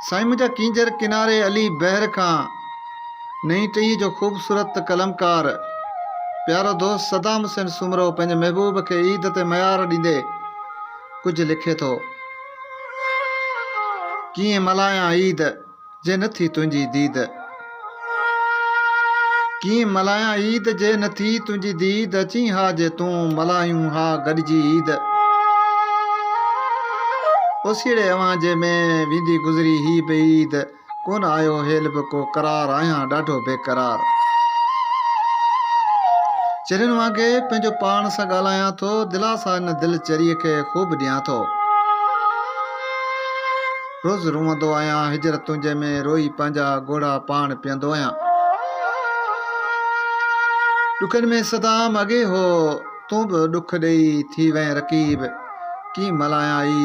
سائين منهنجا ڪينجهر ڪناري علي بحر کان نئين ٽهيء جو خوبصورت قلمڪار پيارو دوست صدام حسين سومرو پنهنجي محبوب کي عيد تي ميار ڏيندي ڪجهه لکي ٿو. ڪيئن ملهايان عيد جي نه ٿي تنهنجي ديد. ڪيئن ملهايان عيد جي نه ٿي تنهنجي ديد اچين ها جي تون ملهايون ها گڏجي عيد. اوسيئڙي اوهان جي ۾ ويندي گذري هي به عيد ڪونه آيو هيل به ڪو قرار آهيان ڏاڍو بيقرار. چرين وانگي پنهنجو پاڻ سان ڳالهايان ٿو دلاسا هن دل چريء کي خوب ڏيان ٿو. روز روئندو آهيان هجر تنهنجي ۾ روئي پنهنجا ڳوڙها پاڻ پيئندو آهيان. ڏکن ۾ صدام اڳي هو تون به ڏک ڏيئي ٿي وئين رقيب ڪيئن ملهايان عيد.